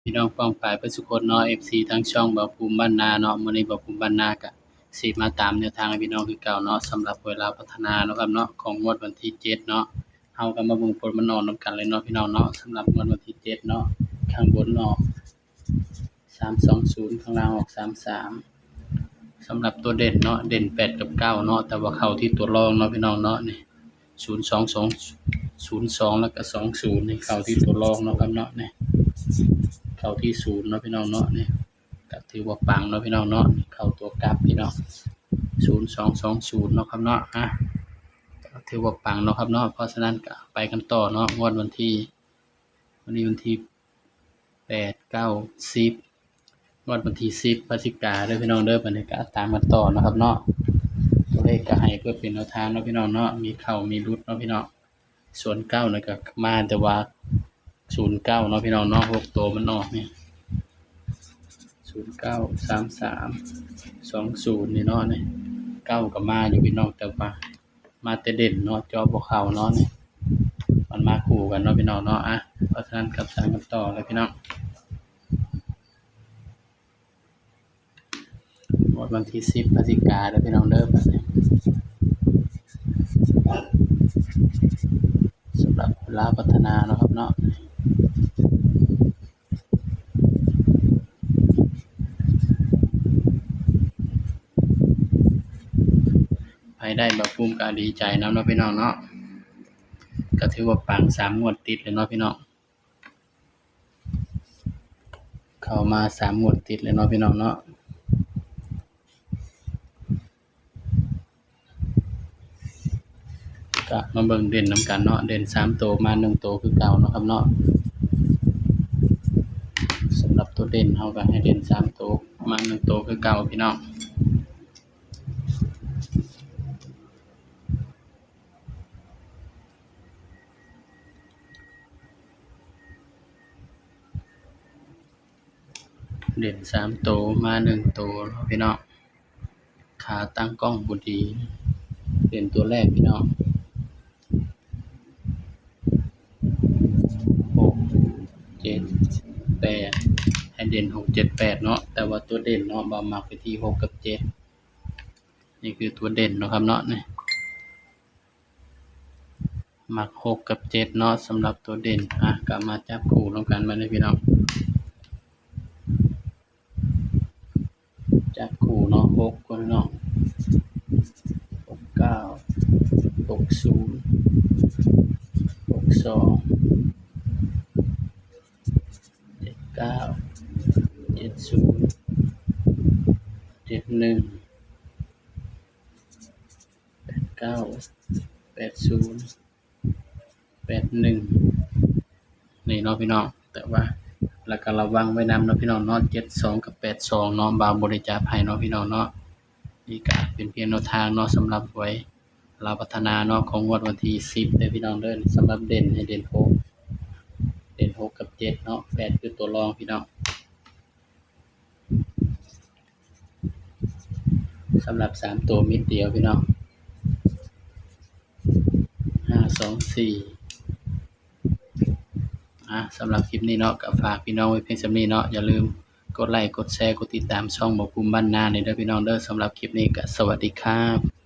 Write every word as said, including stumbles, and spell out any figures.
พี่น้องป้องปายเบิดสุคนเนาะ เอฟซี ทางช่องบ่าวภูมิบ้านนาเนาะ มื้อนี้บ่าวภูมิบ้านนาก็สิมาตามแนวทางให้พี่น้องคือเก่าเนาะ สำหรับหวยลาวพัฒนาเนาะครับเนาะ ของงวดวันที่เจ็ดเนาะ เฮาก็มาเบิ่งผลมันออกนำกันเลยเนาะพี่น้องเนาะ สำหรับงวดวันที่เจ็ดเนาะ ข้างบนออก สามสองศูนย์ ข้างล่างออก สามสาม สำหรับตัวเด่นเนาะ เด่นแปดกับเก้าเนาะ แต่ว่าเข้าที่ตัวรองเนาะพี่น้องเนาะ นี่ ศูนย์สองสอง ศูนย์สอง แล้วก็ สองศูนย์ นี่เข้าที่ตัวรองเนาะครับเนาะ นี่ เข้าที่ศูนย์เนาะพี่น้องเนาะ นี่ ก็ถือว่าปังเนาะพี่น้องเนาะ เข้าตัวกลับพี่น้อง ศูนย์สองสองศูนย์ เนาะครับเนาะ อ่ะ ก็ถือว่าปังเนาะครับเนาะ เพราะฉะนั้นก็ไปกันต่อเนาะ งวดวันที่ วันนี้วันที่ แปด เก้า สิบ งวดวันที่ สิบ พฤศจิกาเด้อพี่น้องเด้อ บัดนี้ก็ตามกันต่อเนาะครับเนาะ ตัวเลขก็ให้เพื่อเป็นแนวทางเนาะพี่น้องเนาะ มีเข้ามีหลุดเนาะพี่น้อง ส่วนเก้านี่ก็มาแต่ว่า ศูนย์เก้า เนาะพี่น้องเนาะ หกตัวมันออกนี่ ศูนย์เก้า สามสาม สองศูนย์ นี่เนาะ นี่ เก้าก็มาอยู่พี่น้อง แต่ว่ามาแต่เด่นเนาะ เจาะบ่เข้าเนาะ นี่ มันมาคู่กันเนาะพี่น้องเนาะ อ่ะ เพราะฉะนั้นก็ตามกันต่อเลยพี่น้อง งวดวันที่ สิบ พฤศจิกาเด้อพี่น้องเด้อ บัดนี้ สำหรับลาวพัฒนาเนาะครับเนาะ ไผได้บ่าวภูมิก็ดีใจนำเนาะพี่น้องเนาะ ก็ถือว่าปังสามงวดติดเลยเนาะพี่น้อง เข้ามาสามงวดติดเลยเนาะพี่น้องเนาะ ก็มาเบิ่งเด่นนำกันเนาะ เด่นสามตัวมาหนึ่งตัวคือเก่าเนาะครับเนาะ สำหรับตัวเด่นเฮาก็ให้เด่นสามตัวมาหนึ่งตัวคือเก่าพี่น้อง เด่นสามตัวมาหนึ่งตัวเนาะพี่น้อง ขาตั้งกล้องบ่ดี เด่นตัวแรกพี่น้อง หก เจ็ด แปด ให้เด่น หก เจ็ด แปด เนาะ แต่ว่าตัวเด่นเนาะ บ่าวมักไปที่ หก กับ เจ็ด นี่คือตัวเด่นเนาะครับเนาะ นี่ มัก หก กับ เจ็ด เนาะ สำหรับตัวเด่น อ่ะ ก็มาจับคู่นำกันมาเลยพี่น้อง จับคู่เนาะ หก คนเนาะ หกเก้า หกศูนย์ หกสอง เจ็ดเก้า เจ็ดศูนย์ เจ็ดหนึ่ง แปดเก้า แปดศูนย์ แปดหนึ่ง นี่เนาะพี่น้อง แต่ว่า แล้วก็ระวังไว้นำเนาะพี่น้องเนาะ เจ็ดสอง กับ แปดสอง เนาะ บ่าวบ่ได้จับให้เนาะพี่น้องเนาะ นี่ก็เป็นเพียงแนวทางเนาะ สำหรับหวยลาวพัฒนาเนาะ ของงวดวันที่ สิบ เด้อพี่น้องเด้อ สำหรับเด่นให้เด่น หก เด่น หก กับ เจ็ด เนาะ แปด คือตัวรองพี่น้อง สำหรับสามตัวเม็ดเดียวพี่น้อง ห้าสองสี่ อ่ะ สำหรับคลิปนี้เนาะ ก็ฝากพี่น้องไว้เพียงส่ำนี้เนาะ อย่าลืมกดไลค์ กดแชร์ กดติดตามช่องบ่าวภูมิบ้านนานี่เด้อพี่น้องเด้อ สำหรับคลิปนี้ก็สวัสดีครับ